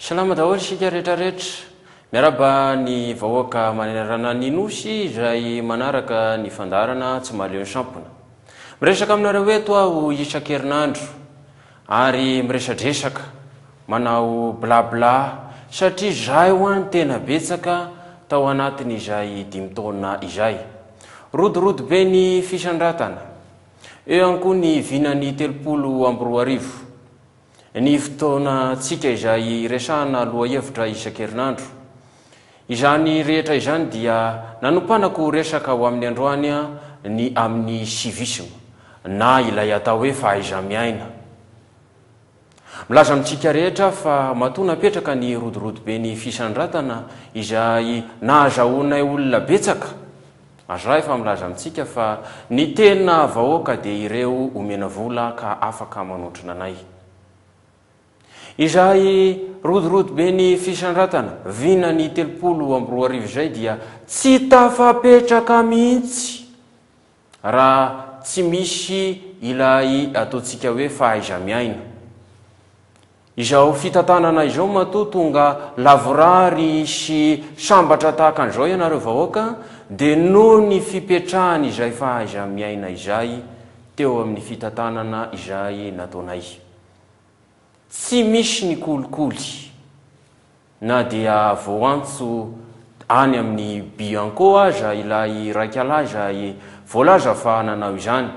Salama daholo isika rehetra rehetra. Miarahaba ny vahoaka manerana ny Nosy izay manaraka ny fandaharana Tsy mahaleo ny sampona. Miresaka aminareo eto aho isan-kerinandro ary miresadresaka, manao bla bla satria zahay hoa ny tena betsaka tao anatin'izay dimy taona izay. Rodorodo be ny fisandratana. Eo ihany koa ny vinan'ny 2030. Ny fotoanantsika izay iresahana lohahevitra isan-kerinandro. Izany rehetra izany dia nanompanako resaka ho amin'ny androany ny amin'ny civisme na ilay atao hoe fahaiza-miaina. Milaza amintsika rehetra aho fa matoa napetraka ny rodorodoben'ny fisandratana izay nahazahoanay olona betsaka, aza efa milaza amintsika fa ny tena vahoaka dia ireo omena vola ka afaka manotrona anay. Izay rodorodoben'ny fisandratana vinany 2030 izay dia tsy tafapetraka mihitsy raha tsy misy ilay ataontsika hoe fahaiza-miaina. Izao fitantanana izao matoa tonga lavorary sy sambatra tahaka an'izao ianareo vahoaka dia noho ny fipetrahany izay fahaiza-miaina izay teo amin'ny fitantanana izay nataonay. Tsy misy ny kolikoly na dia voantso any amin'ny Bianco aza ilay iraikalahy izay voalaza fa nanao izany.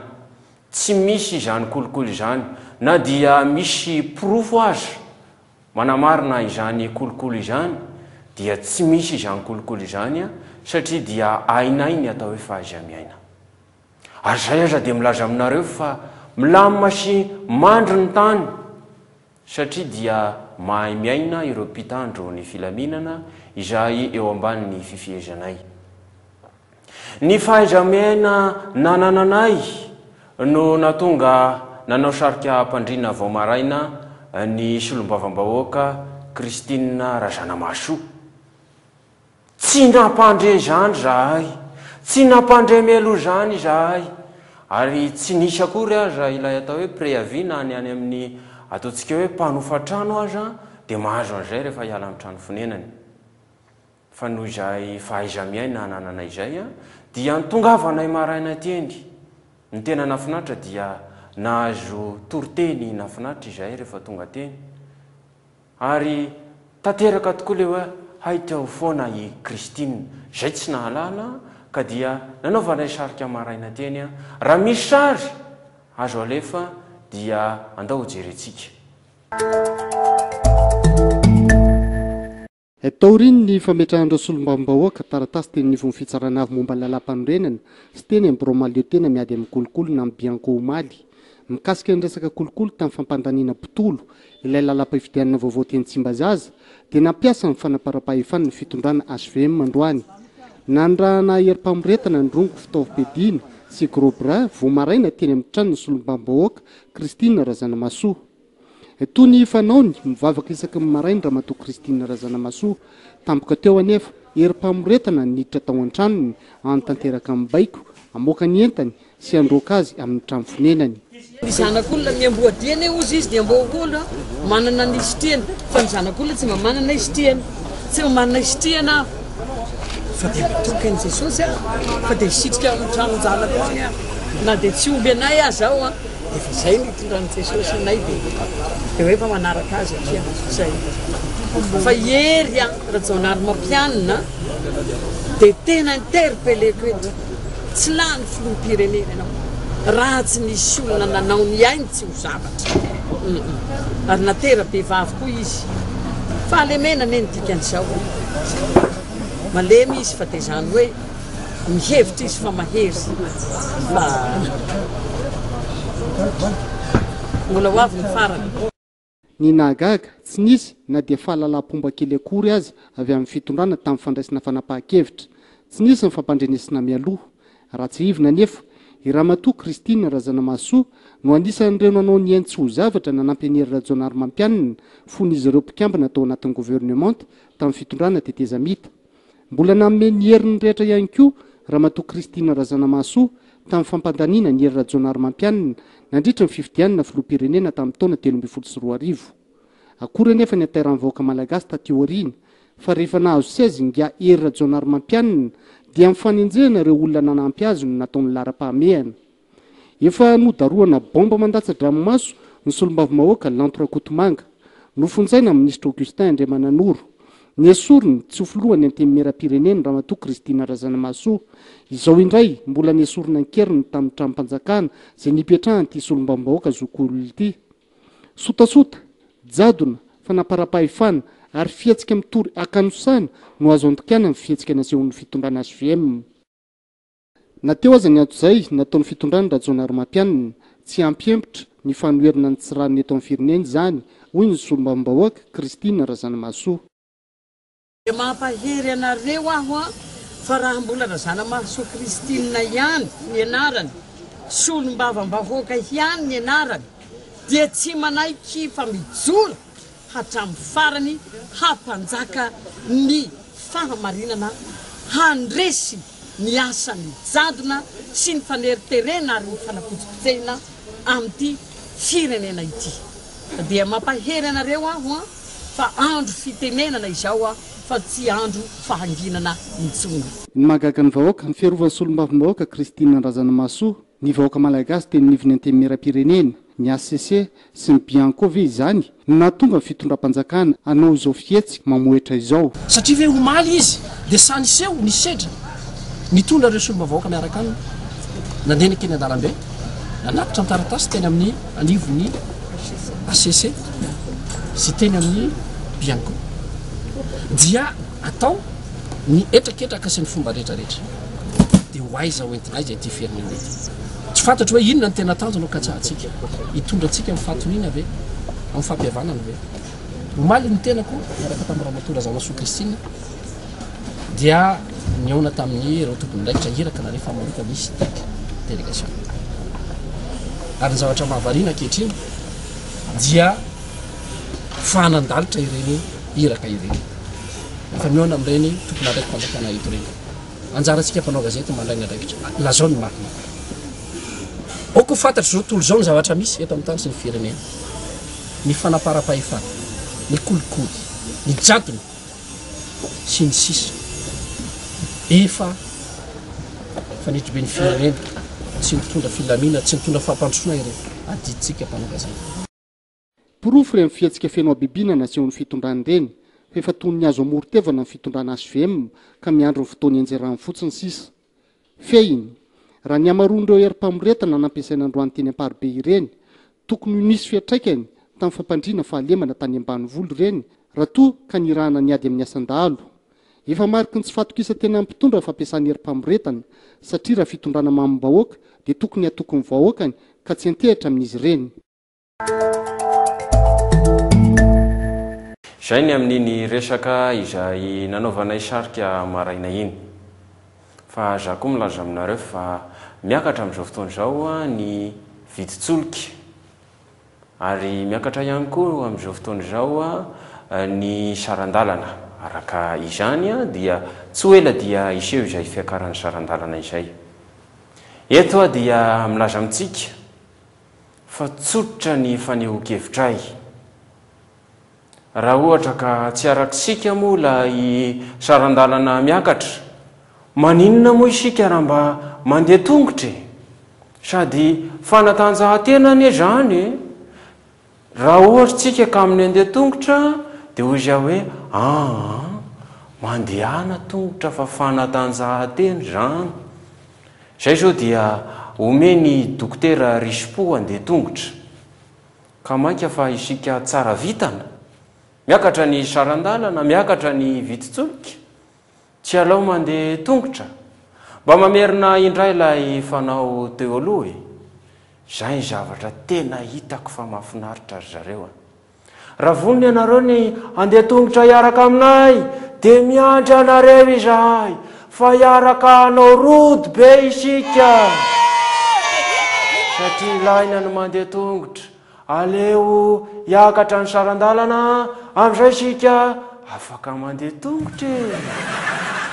Tsy misy izany kolikoly izany na dia misy porofo aza manamarina izany kolikoly izany dia tsy misy izany kolikoly izany satria dia hainay ny atao hoe fahaiza-miaina. Ary izay aza dia milaza aminareo fa milamina sy mandry ny tany satria dia mahay miaina ireo mpitandro ny filaminana izay eo ambanin'ny fifehezanay. Ny fahaiza-miaina nanananay no nahatonga nanao sarika hampandriana vao maraina ny solombavambahoaka Christine Razanamahasoa. Tsy nampandre izany izahay, tsy nampandre mialoha izany izahay, ary tsy nisy akory aza ilay atao hoe préavis na ny any amin'ny ataontsika hoe mpanofa trano aza dia mahazo an'izay rehefa hiala amin'ny trano fonenany. Fa noho izay fahaiza-miaina anananay izay dia nitongavanay maraina teny. Ny tena nahafinaritra dia nahazo toriteny nahafinaritra izahay rehefa tonga teny. Ary tanteraka tokoa ilay hoe hay teo foana i Christine, izay tsy nahalala ka dia nanaovanay sarika maraina teny an! Raha misy sary azo alefa dia andao hojerentsika. Taorian'ny fametrahan'ireo solombavambahoaka taratasy teny anivon'ny Fitsarana Avo momba ny Lalàmpanorenana sy teny amin'ny Birao Mahaleotena miady amin'ny kolikoly na ny Bianco omaly, mikasika ny resaka kolikoly tamin'ny fampandaniana mpitolo ilay lalam-pifidianana vaovao teny Tsimbazaza dia nampiasa ny fanaparam-pahefany ny fitondrana hvm androany. Nanirahana herim-pamoretana ny rongo fitaovam-piadiana sy gros bras vao maraina teny amin'ny tranon'ny solombavambahoaka Christine Razanamahasoa. Toy ny fanaony, mivavaka isaky ny maraina Ramatoa Christine Razanamahasoa. Tampoka teo anefa, herim-pamoretana niditra tao an-tranony hanatanteraka ny baiko, hamoaka ny entany sy handroaka azy amin'ny trano fonenany. Ny zanak'olona miamboadia anie hozy izy ny amboahaolo manana ny isitrihany fa ny zanak'olona tsy mba manana isitrihana tsy mba manana isitrihana aho fa dia matoky an'i Jesosy aho fa dia hisitrika ao amin'ny tranon-janako any aho na dia tsy omby anay aza aho an Efa zay no itondran'i Jesosy anay dia dia hoe efa manaraka azy akia zay. Fa i Hery an, Rajaonarimampianina dia tena interpelleko eto, tsy lany filoham-pirenena ianao raha tsy nisy olona nanao ny ainy tsy ho zavatra. Ary natera-behivavy koa izy. Fahalemena anie ny dikan'izao e. Malemy izy fa dia izany hoe Mihevitra izy fa mahery fa mbola ho avy ny farany. Ny nahagaga, tsy nisy na dia fahalalam-pomba kely akory aza avy amin'ny fitondrana tamin'ny fandraisana fanapahan-kevitra. Tsy nisy ny fampandrenesana mialoha. Raha tsiahivina anefa, i Ramatoa Christine Razanamahasoa no anisan'ireo nanao ny ainy tsy ho zavatra nanampy an'i Hery Rajaonarimampianina fony izy ireo mpikambana tao anatin'ny governemanta tamin'ny fitondrana tetezamita. Mbola nanome ny heriny rehetra ihany koa Ramatoa Christine Razanamahasoa tamin'ny fampandaniana an'i Hery Rajaonarimampianina nandritra ny fifidianana filoham-pirenena tamin'ny taona 2013. Akory anefa ny hatairan'ny vahoaka malagasy taty aoriana fa rehefa nahazo seza ingahy Hery Rajaonarimampianina dia ny fanenjehana ireo olona nanampy azy no nataony laharam-pahamehana. Efa nodarohana baomba mandatsa-dranomaso ny solombavambahoaka Lanto Rakotomanga. Nofonjaina ny minisitra Augustin Andriamananoro. Nesoriny tsy ho filohan'ny Antenimierampirenena Ramatoa Christine Razanamahasoa. Izao indray mbola nesorina an-keriny tamin'ny tranom-panjakana izay nipetrahan'ity solombavambahoaka zokiolona ity. Sotasota, jadona, fanaparam-pahefana ary fihetsika mitory hakanosana no azo andikana ny fihetsika nasehon'ny fitondrana hvm. Na teo aza ny antsojay nataon'ny fitondrana Rajaonarimampianina, tsy hampihemotra ny fanoherana ny tsy rariny eto amin'ny firenena izany, hoy ny solombavambahoaka Christine Razanamahasoa. Dia mampahery anareo aho an, fa raha mbola Razanamahasoa Christine ihany ny anarany, solombavambahoaka ihany ny anarany, dia tsy manaiky fa mijoro hatramin'ny farany hampanjaka ny fahamarinana, handresy ny asan'ny jadona sy ny faneriterena ary ny fanapotsipotsehina amin'ity firenena ity. Dia mampahery anareo aho an, fa andro fitenenana izao an, fa tsy andro fahanginana intsony. Ny mahagaga ny vahoaka, ny fiarovan'ny solombavambahoaka Christine Razanamahasoa, ny vahoaka malagasy teny anivon'ny Antenimierampirenena, ny hcc sy ny Bianco ve izany no nahatonga ny fitondram-panjakana hanao izao fihetsika mamohehitra izao? Satria ve omaly izy dia sahy niseho, nisedra, nitondra ireo solombavambahoaka miaraka aminy, nandeha nankeny an-dalambe, nanatitra ny taratasy teny amin'ny anivon'ny hcc sy teny amin'ny Bianco. Dia atao ny hetraketraka sy ny fomba rehetra rehetra. Dia ho aiza ho entina aiza ity firenena ity? Tsy fantatro hoe inona ny tena tanjona ho katsahantsika. Hitondra antsika amin'ny fahatoniana ve? Amin'ny fampihavanana ve? Omaly ny tenako niaraka tamin'i Ramatoa Razanasoa Christine dia nihaona tamin'ireo tompon'andraikitra iraka nalefa manokana misy tek délégation. Ary ny zavatra mahavariana ankehitriny dia fahanan-dalitra ireny iraka ireny. Efa mihaona amin'ireny tompon'andraiki-panjakana eto ireny. Anjarantsika mpanao gazety mandray ny andraikitra. Lazao ny marina. Aoka ho fantatr'izao tontolo izao ny zavatra misy eto amin'ny tany sy ny firenena. Ny fanaparam-pahefana, ny kolikoly, ny jadona, sy ny sisa Efa fanetry be ny firenena. Tsy mitondra filamina, tsy mitondra fampandrosoana ireny. Adidintsika mpanao gazety. Porofo ireny fihetsika feno habibiana nasehon'ny fitondrana ireny fa efa toy ny hazo amoron-tevana ny fitondrana hvm ka miandry ny fotoana hianjerany fotsiny sisa. Fehiny, raha ny hamaroan'ireo herim-pamoretana nampiasaina androany teny Amparibe ireny, tokony ho nisy fiantraikany tamin'ny fampandriana fahalemana tany ambanivolo ireny raha toa ka nirahana niady amin'ny asan-dahalo. Efa mariky ny tsy fahatokisan-tenan'ny mpitondra ny fampiasana herim-pamoretana satria raha fitondrana mamim-bahoaka dia tokony hatoky ny vahoakany ka tsy hiantehitra amin'izy ireny. Izay ny amin'iny resaka izay nanaovanay sarika maraina iny. Fa za koa milaza aminareo fa miakatra amin'izao fotoana izao ny vidin-tsolika. Ary miakatra ihany koa amin'izao fotoana izao ny saran-dalana. Araka izany dia tsy ho ela dia hiseho izay fiakaran'ny saran-dalana izay. Eto aho dia milaza amintsika fa tsotra ny fanehoan-kevitray. Raha ohatra ka tsy arak'isika moa ilay saran-dalana miakatra, maninona moa isika raha mba mandeha tongotra e? Sady fanatanjahantena anie izany e! Raha ohatra isika ka amin'ny andeha tongotra dia hoy izy aho hoe aa, mandehana tongotra fa fanatanjahantena izany. Izay izao dia omen'i Dokotera risi-po handeha tongotra. Ka mainka fa isika tsara vintana. Miakatra ny saran-dalana, miakatra ny vidin-tsolika. Tsy alao mandeha tongotra. Mba mamerina indray ilay fanao teo aloha e. Izay ny zavatra tena hitako fa mahafinaritra ry zareo a. Raha vonona ianareo ny handeha tongotra hiaraka aminay dia miandry anareo izahay fa hiaraka hanao rodo be isika. Satria ilaina ny mandeha tongotra. Aleo hiakatra ny saran-dalana amin'izay isika afaka mandeha tongotra e.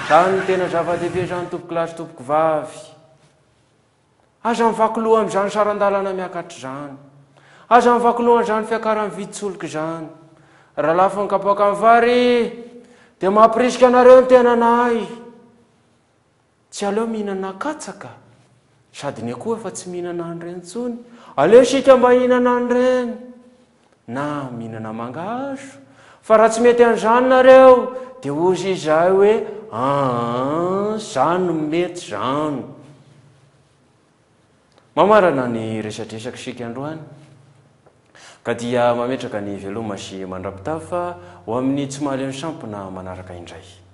Izany no tena zava-dehibe izany tompokolahy sy tompokovavy. Aza mivaky loha amin'izany saran-dalana miakatra izany. Aza mivaky loha amin'izany fiakaran'ny vidin-tsolika izany. Raha lafo ny kapoakan'ny vary dia mampirisika anareo ny tenanay. Tsy aleo mihinana katsaka? Sady ny akoho efa tsy mihinana an'ireny intsony. Aleo isika mba hihinana an'ireny. Na mihinana mangahazo. Fa raha tsy mety an'izany nareo dia hozy izahay hoe aa zany no mety zany. Mamarana ny resadresaka isika androany ka dia mametraka ny veloma sy mandra-pitafa ho amin'ny tsy mahaleo ny sampona manaraka indray.